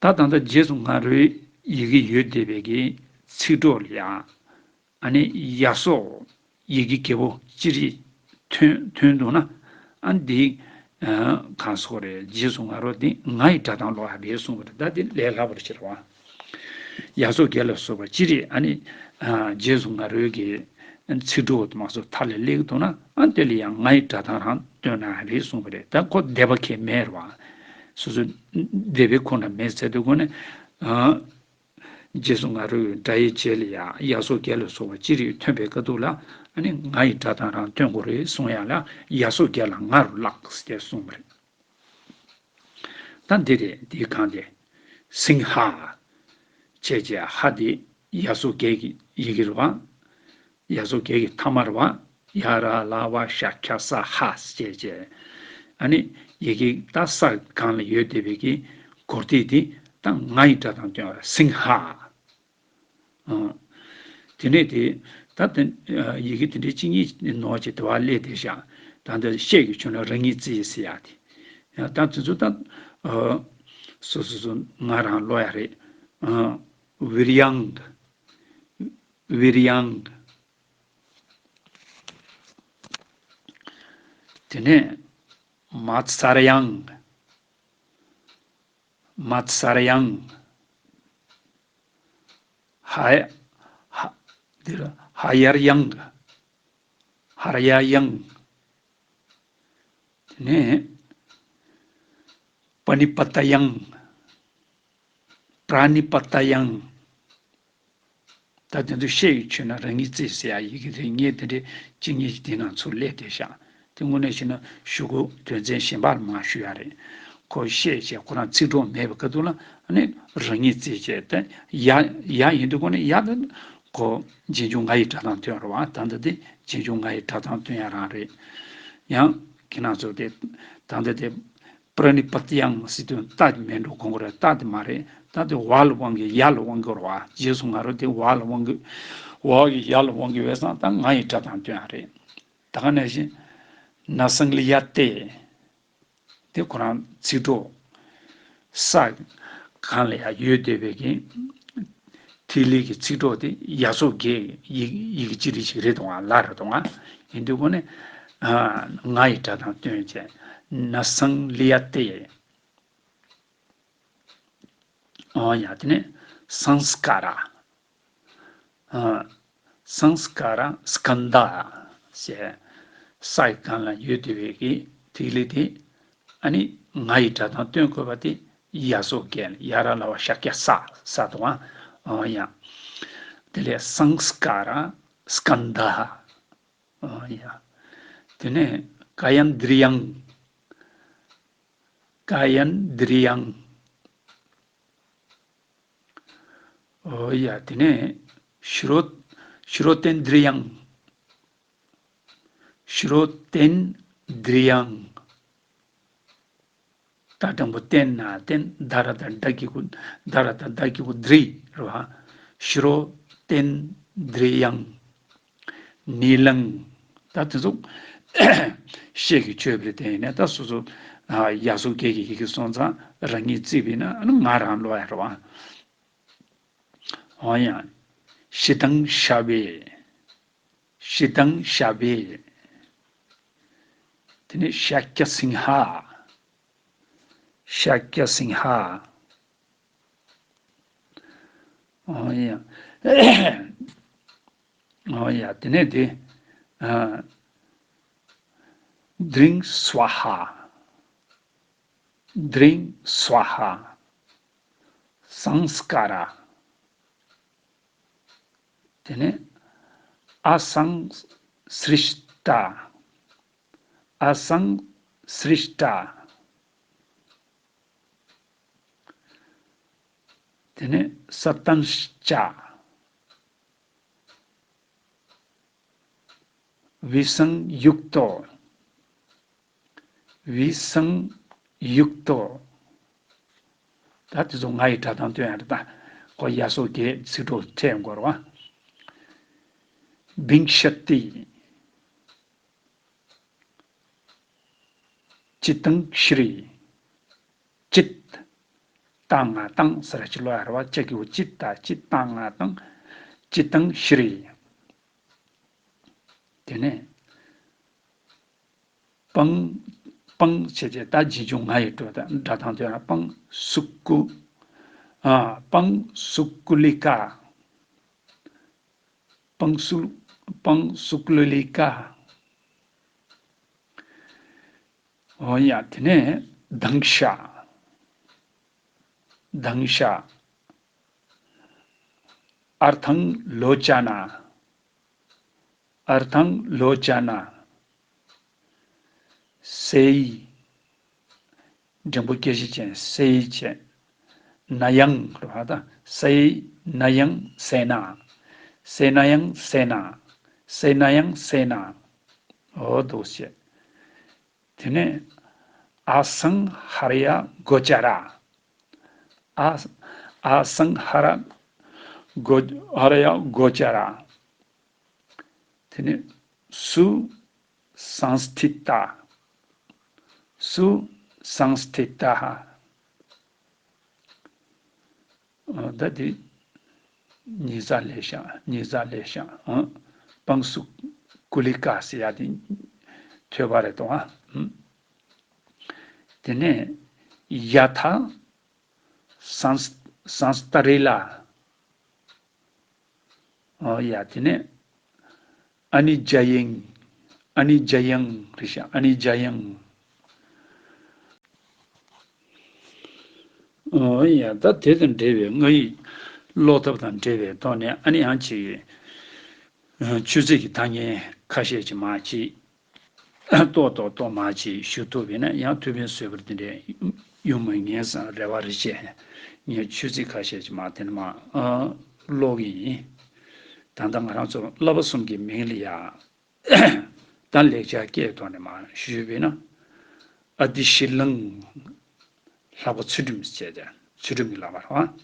ད་ད་ལྟ་རྗེས་སུ་ང་རོའི་ཡི་གེ་ཡོད་བསྡད་པའི་གི་ཚིག་གྲོགས་ལ་ཡ། ཨ་ནི་ཡ་སོགས་ཡི་གེ་གལ་པོ་ཅི་རིགས་ཐོན་ཐོན་འདུག་ན། ཨ་འདི་ཨ་གང་སོགས་རེད། རྗེས་སུ་ང་རོ་འདི་ང་ཡི་སྒྲ་གདངས་ཀློག་ཡག་རེད་གསུངས་པ་རེད། ད་འདི་ལས་སླ་པོ་རེད་ཟེར་བ། ཡ་སོགས་གལ་ལ་སོགས་པ་ཅི་རིགས་ཨ་ནི་ཨ་རྗེས་སུ་ང་རོའི་གི་ཚིག་གྲོགས་དུ་མ་སོགས་མཐའ་ལ་སླེབས་འདུག་ན། ཨ་དེ་ལ་ཡང་ང་ཡི་སྒྲ་གདངས་རང་སྟོན་ན་རེད་གསུངས་པ་རེད། ད་ཁོ་སྡེ་པ་ཁས་མེད་རེད་བ། སོ་སོ་སྡེ་པའི་ཁོངས་ན་མེད་ཟེར་དུས་ཁོ་ནས་ཨ། རྗེས་སུ་ང་རོའི་སྒྲ་ཡི་རྗེས་ལ་ཡ་ཡ་སོགས་གལ་ལ་སོགས་པ་ཅི་རིགས་ཐོན་པའི་སྐབས་དུ་ལ། ཨ་ནི་ང་ཡི་སྒྲ་གདངས་རང་སྟོན་དགོས་རེད་གསུང་ཡ་ལ། ཡ་སོགས་གལ་ལ་ང་རུ་བཀླག་ཟེར་གསུངས་པ་རེད། ད་འདི་རེད། འདིའི་སྒང་དེ། སིང་ཧ། བྱས་བྱས་ཧ་དེ་ཡ་སོགས་གལ་གྱི་ཡི་གེ་རེད་བ། ཡ་སོགས་གལ་གྱི་ཐ་མ་རེད་བ། ཡ་ར་ལ་བ་ཤ་ཁྱ་ས་ཧ་ཟེར་བྱས། ཨ་ནི་ཡི་གེ་ད་ས་སྒང་ལ་ཡོད་བསྡད་པའི་གི་གོ་རྟིས་དེ་ད་ང་ཡི་སྒྲ་གདངས་སྟོན་པ་རེད། སིང་ཧ། ཨ། དེ་ནས་དེ་ད་དེ་ཡི་གེ་དེ་འདྲའི་གཅིག་གཉིས་ནོར་གྱི་དེ་བ་སླེབས་བསྡད་ཤག་ད་འདི་ཤད་ཀྱི་ཆོད་ན་རང་ཉིད་རྩིས་ཟེར་ཡག་དེ། ཡང་ད་དེ་ཚོ་ད་ཨ་སོ་སོ་སོ་ང་རང་ཀློག་ཡག་རེད། ཨ། བིར་ཡང་། བིར་ཡང་། དེ་ནས་མ་ཚར་ཡང་། མ་ཚར་ཡང་། ཧ་ཡ། ཧ། འདིར་ཧ་ཡར་ཡང་། ཧར་ཡ་ཡང་། དེ་ནས་པ་ནི་པ་ཏ་ཡང་། པྲ་ནི་པ་ཏ་ཡང་། ད་དེ་ཚོ་ཤད་ཀྱི་ཆོད་ན་རང་ཉིད་རྩིས་ཟེར་ཡག་ཡི་གེ་རེད། ངས་དེ་འདྲའི་གཅིག་གཉིས་ཤིག་དེ་ནང་ཚུར་སླེབས་བསྡད་ཤག་དེ་དངོས་གནས་བྱས་ན་ཞུ་སྒོ་དོན་ཚན་གཞན་པ་ལ་མར་ཞུ་ཡག་རེད། ཁོ་ཤད་བྱས་ཁོ་རང་ཚིག་གྲོགས་མེད་པའི་སྐབས་དུ་ལ་ཨ་ནི་རང་ཉིད་རྩིས་བྱས་ཏེ་ཡ་ཡ་ཡིན་དུས་ཁོ་ནི་ཡ་དེ་ཁོ་རྗེས་འཇུག་ང་ཡི་སྒྲ་གདངས་སྟོན་རེད་བ། ད་ལྟ་དེ་རྗེས་འཇུག་ང་ཡི་སྒྲ་གདངས་སྟོན་ཡག་རང་རེད། ཡང་ཁྱེད་རང་ཚོ་དེ་ད་ལྟ་དེ། པྲ་ནི་པ་ཏ་ཡང་ཟེར་དུས་ཏ་དེ་མིན་འགྲོ་གོ་གི་རེད། ཏ་དེ་མ་རེད། ཏ་དེ་བ་ལ་དབང་གི་ཡ་ལ་དབང་གི་རེད་བ། རྗེས་སུ་ང་རོ་དེ་བ་ལ་དབང་གི། བ་གི་ཡ་ལ་དབང་གི་བས་སང་ད་ང་ཡི་སྒྲ་གདངས་སྟོན་ཡག་རེད། ད་ག་ནང་བཞིན་ན་སང་ལི་ཡ་ཏེ། དེ་ཁོ་རང་ཚིག་གྲོགས་ས་སྒང་ལ་ཡ་ཡོད་བསྡད་པའི་གི་ཐིག་ལེ་གི་ཚིག་གྲོགས་དེ་ཡ་སོགས་གལ་ཡི་ཡི་གེ་ཅི་རིགས་ཤིག་རེད་དང་ལ་རེད་དང་། ཡིན་དུས་ཁོ་ནས་ཨ་ང་ཡི་སྒྲ་གདངས་སྟོན་བྱས། ན་སང་ལི་ཡ་ཏེ། ཨོ་ཡ། དེ་ནས་སང་སྐ་ར། ཨ། སང་སྐ་ར་སྐན་དྷ་ཞེས་ས་ཡི་སྒང་ལ་ཡོད་བསྡད་པའི་གི་ཐིག་ལེ་དེ། ཨ་ནི་ང་ཡི་སྒྲ་གདངས་སྟོན་དགོས་པ་དེ་ཡ་སོགས་གལ། ཡ་ར་ལ་བ་ཤ་ཀྱ་ས་ས་དང་། ཨོ་ཡ། དེ་ལས་སང་སྐ་ར་སྐན་དྷ། ཨོ་ཡ། དེ་ནས་ཀ་ཡན་དྲི་ཡང་། ཀ་ཡན་དྲི་ཡང་། ཨོ་ཡ། དེ་ནས་ཤྲོ། ཤྲོ་ཏེན་དྲི་ཡང་། ཤྲོ་ཏེན་དྲི་ཡང་། ད་དང་པོ་ཏེན་ན་ཏེན། ད་ར་ད་ད་གི་གུ། ད་ར་ད་ད་གི་གུ་དྲི་རེད་བ། ཤྲོ་ཏེན་དྲི་ཡང་། ནི་ལང་། ད་དེ་ཚོ་ཤད་ཀྱི་ཆོད་པ་རེད། དེ་ཡིན་ནའི་ད་སོ་སོ་ཡ་སོགས་གལ་གྱི་ཡི་གེ་སོང་ཙང་རང་ཉིད་རྩིས་པས་ན་ང་རང་ཀློག་ཡག་རེད་བ། འོ་ཡ། ཤི་དང་ཤ་བེ། ཤི་དང་ཤ་བེ། དེ་ནས་ཤཱཀྱ་སིང་ཧ། ཤཱཀྱ་སིང་ཧ། འོ་ཡ། འོ་ཡ། དེ་ནས་དེ། ཨ། དྲིང་སྭཱ་ཧཱ། དྲིང་སྭཱ་ཧཱ། སང་སྐ་ར། དེ་ནས་ཨ་སང་སྲིཥྚ། ཨ་སང་སྲིཥྚ། དེ་ནས་སཏཾ་ཤ། བི་སང་ཡུཀ་ཏོ། བི་སང་ཡུཀ་ཏོ། ད་དེ་ཚོ་ང་ཡི་སྒྲ་གདངས་སྟོན་ཡག་རེད། ད་ཁོ་ཡ་སོགས་གལ་ཚིག་གྲོགས་འཕྲད་དགོས་རེད་བ། བིང་ཤ་ཏི། ཅི་ཏང་ཤྲཱི། ཅིད། ཏ་ང་ཏང་ཟེར་ཅི་ལོ་ཡར་བ་ཅ་གི་གུ་ཅིད་ད་ཅིད་ཏ་ང་ཏང་། ཅི་ཏང་ཤྲཱི། དེ་ནས་པང་། པང་བྱས་རྗེས་ད་རྗེས་འཇུག་ང་ཡི་སྒྲ་དང་སྒྲ་དང་ལྡན་པ་པང་སུ་ཀུ། ཨ། པང་སུ་ཀུ་ལི་ཀ། པང་སུ། པང་སུ་ཀུ་ལི་ཀ། འོ་ཡ། དེ་ནས་དང་ཤ། དང་ཤ། ཨར་ཐང་ལོ་ཅ་ན། ཨར་ཐང་ལོ་ཅ་ན། སེ་ཡི། འགྲེང་བུ་སྐད་ཅིག་ཅན་སེ་ཡི་ཅན། ན་ཡང་རུ་ཧ་ད། སེ་ཡི་ན་ཡང་སེ་ན། སེ་ན་ཡང་སེ་ན། སེ་ན་ཡང་སེ་ན། འོ་འདུག་བྱས། དེ་ནས་ཨ་སང་ཧ་ར་ཡ་གོ་ཅ་ར། ཨ། ཨ་སང་ཧ་ར་གོ། ཧ་ར་ཡ་གོ་ཅ་ར། དེ་ནས་སུ་སངས་ཐི་ཏ། སུ་སངས་ཐི་ཏ་ཧ། ཨ། ད་དེ་ཉིས་བརྒྱ་ལས་ཤག་ཉིས་བརྒྱ་ལས་ཤག་ཨ། པང་སུ་ཀུ་ལི་ཀ་ཟེར་ཡ་དེ་ཐོས་པ་རེད་དོ། ཨ། དེ་ནས་ཡ་ཐ་སངས། སངས་ཏ་རི་ལ། ཨོ་ཡ། དེ་ནས་ཨ་ནི་ཇ་ཡང་། ཨ་ནི་ཇ་ཡང་རེད་ཤག་ཨ་ནི་ཇ་ཡང་། ཨོ་ཡ། ད་དེ་དང་འབྲེལ་བའི་ང་ཡི་ཀློག་ཐབས་དང་འབྲེལ་བའི་ཐོག་ནས་ཨ་ནི་ཡང་ཅིག་ཆོས་ཚིག་གི་ཐ་སྙད་ཁ་ཤས་ཅིག་མར་ཅིག་ཏོག་ཏོག་ཏོག་མར་ཅིག་ཞུ་ཐུབ་པ་ཡིན་ན་ཡང་ཐུགས་ཕན་གསོས་པར་དེ་འདྲ་ཡོང་མི་ངེས་སམ་རེ་བ་རེ་བྱས། ངས་ཆོས་ཚིག་ཁ་ཤས་ཅིག་མར་དེ་ནས་མར་ཀློག་གི་ཡིན། ད་ལྟ་ང་རང་ཚོ་བསླབ་པ་གསུམ་གྱི་མིང་ལ་ཡ། ད་ལེགས་སྦྱར་སྐད་ཐོག་ནས་མར་ཞུས་པ་ཡིན་ན། ཨ་ཏི་ཤྲི་ལང་། ལྷག་པ་ཚུལ་ཁྲིམས་བྱས་ཏེ་ཚུལ་ཁྲིམས་ཀྱི་ལྷག་པ་རེད་པ།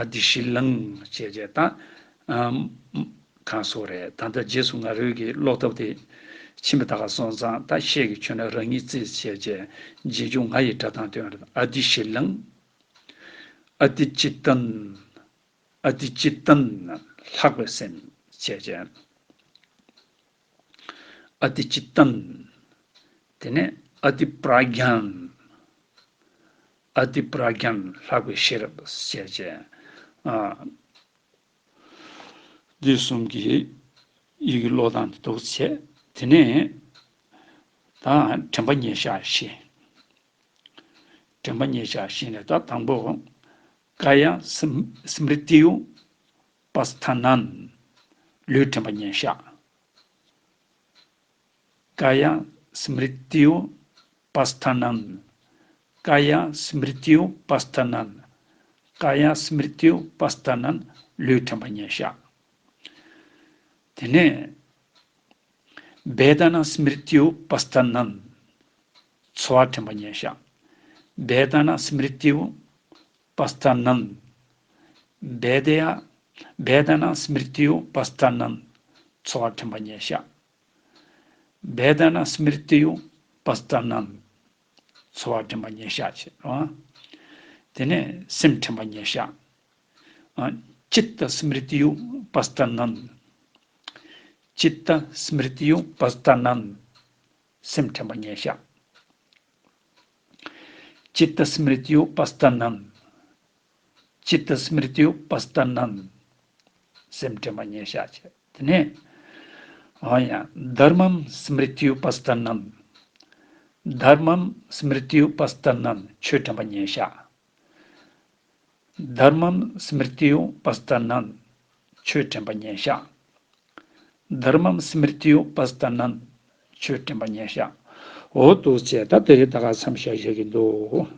ཨ་ཏི་ཤྲི་ལང་བྱས་རྗེས་ད། ཨམ། གང་སོགས་རེད། ད་ལྟ་རྗེས་སུ་ང་རོས་ཀྱི་ཀློག་ཐབས་དེ་ཕྱིན་པ་ད་ག་སོང་ཙང་ད་ཤད་ཀྱི་ཁྱོན་ནས་རང་ཉིད་རྩིས་བྱས་རྗེས་རྗེས་འཇུག་ང་ཡི་སྒྲ་དང་ལྡན་པ་རེད། ཨ་ཏི་ཤྲི་ལང་། ཨ་ཏི་ཅི་ཏན། ཨ་ཏི་ཅི་ཏན། ལྷག་པའི་སེམས་བྱས་རྗེས། ཨ་ཏི་ཅི་ཏན། དེ་ནས་ཨ་ཏི་པྲ་གྱཱན། ཨ་ཏི་པྲ་གྱཱན་ལྷག་པའི་ཤེས་རབ་ཟེར་བྱས། ཨ། འདི་གསུམ་གྱི་ཡི་གེ་ཀློག་སྟངས་འདི་འདུག་བྱས། དེ་ནས་ད་དྲན་པ་ཉེར་བཞག་བཞི། དྲན་པ་ཉེར་བཞག་བཞི་ནས་ད་དང་པོ། ཀཱ་ཡ་སི་མྲི་ཏི་ཡུ་པ་སི་ཐ་ནན། ལུས་དྲན་པ་ཉེར་བཞག་ཀཱ་ཡ་སི་མྲི་ཏི་ཡུ་པ་སི་ཐ་ནན། ཀཱ་ཡ་སི་མྲི་ཏི་ཡུ་པ་སི་ཐ་ནན། ཀཱ་ཡ་སི་མྲི་ཏི་ཡུ་པ་སི་ཐ་ནན། ལུས་དྲན་པ་ཉེར་བཞག་དེ་ནས་བེ་ད་ན་སི་མྲི་ཏི་ཡུ་པ་སི་ཐ་ནན། ཚོར་བ་དྲན་པ་ཉེར་བཞག་བེ་ད་ན་སི་མྲི་ཏི་ཡུ་པ་སི་ཐ་ནན། བེ་ད་ཡ། བེ་ད་ན་སི་མྲི་ཏི་ཡུ་པ་སི་ཐ་ནན། ཚོར་བ་དྲན་པ་ཉེར་བཞག་བེ་ད་ན་སི་མྲི་ཏི་ཡུ་པ་སི་ཐ་ནན། ཚོར་བ་དྲན་པ་ཉེར་བཞག་བྱས་རོ། དེ་ནས་སེམས་དྲན་པ་ཉེར་བཞག་ཨ། ཅི་ཏ་སི་མྲི་ཏི་ཡུ་པ་སི་ཐ་ནན། ཅི་ཏ་སི་མྲི་ཏི་ཡུ་པ་སི་ཐ་ནན། སེམས་དྲན་པ་ཉེར་བཞག་ཅི་ཏ་སི་མྲི་ཏི་ཡུ་པ་སི་ཐ་ནན། ཅི་ཏ་སི་མྲི་ཏི་ཡུ་པ་སི་ཐ་ནན། སེམས་དྲན་པ་ཉེར་བཞག་བྱས། དེ་ནས། འོ་ཡ། དྷརྨ་སི་མྲི་ཏི་ཡུ་པ་སི་ཐ་ནན། དྷརྨ་སི་མྲི་ཏི་ཡུ་པ་སི་ཐ་ནན། ཆོས་དྲན་པ་ཉེར་བཞག་དྷརྨ་སི་མྲི་ཏི་ཡུ་པ་སི་ཐ་ནན། ཆོས་དྲན་པ་ཉེར་བཞག་དྷརྨ་སི་མྲི་ཏི་ཡུ་པ་སི་ཐ་ནན། ཆོས་དྲན་པ་ཉེར་བཞག་འོ་འདུག་བྱས་ད་དེ་རིང་ད་ག་མཚམས་བཞག་བཞག་གི་འདུག